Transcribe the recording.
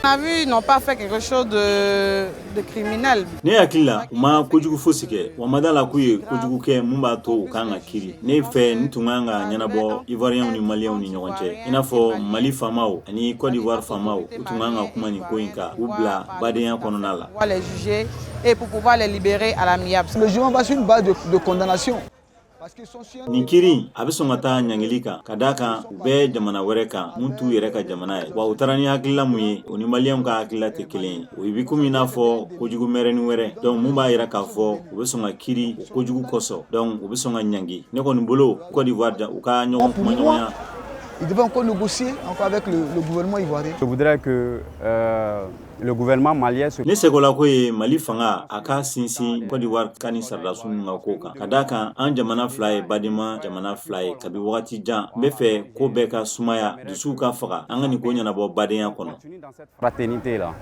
A vu, ils n'ont pas fait quelque chose de criminel. Ne hakili la, u ma kojugu fosi kɛ wa ma da la k'u ye kojugu kɛ mun b'a to u kan ka kiri. Ne fɛ, nin tun kan ka ɲɛnabɔ Ivoiriyɛnw ni Maliyɛnw ni ɲɔgɔn cɛ, i n'a fɔ Mali faamaw ani Côte d'Ivoire faamaw. U tun kan ka kuma nin ko in kan k'u bila badenya kɔnɔna la. Pouvoir les juger et pour pouvoir les libérer à l'amiable. Le jugement va sur une base de condamnation. Parce qu'ils sont Nin kiiri a bɛ sɔn ka taa ɲangili kan, ka d'a kan u bɛ jamana wɛrɛ kan mun t'u yɛrɛ ka jamana ye. Wa u taara ni hakilila mun ye, o ni Maliyɛnw ka hakilila tɛ kelen ye. O bi komi i n'a fɔ kojugu mɛrɛnin wɛrɛ. Donc mun b'a yira k'a fɔ u bɛ sɔn ka kiiri o kojugu kosɔn, donc u bɛ sɔn ka ɲangi. Ne kɔni bolo, Côte d'Ivoire, u ka ɲɔgɔn kumaɲɔgɔnya. Il devait encore négocier encore avec le gouvernement ivoirien. Je voudrais que le gouvernement malien se Ne sekolako ye, Mali fanga a ka sinsin Côte d'Ivoire ka ni sɔrɔdasiw ninnu ka ko kan, ka d'a kan an jamana fila ye badema jamana fila ye kabi wagati jan. N bɛ fɛ ko bɛɛ ka sumaya, dusuw ka faga, an ka nin ko ɲɛnabɔ badenya kɔnɔ. Continue dans cette fraternité là.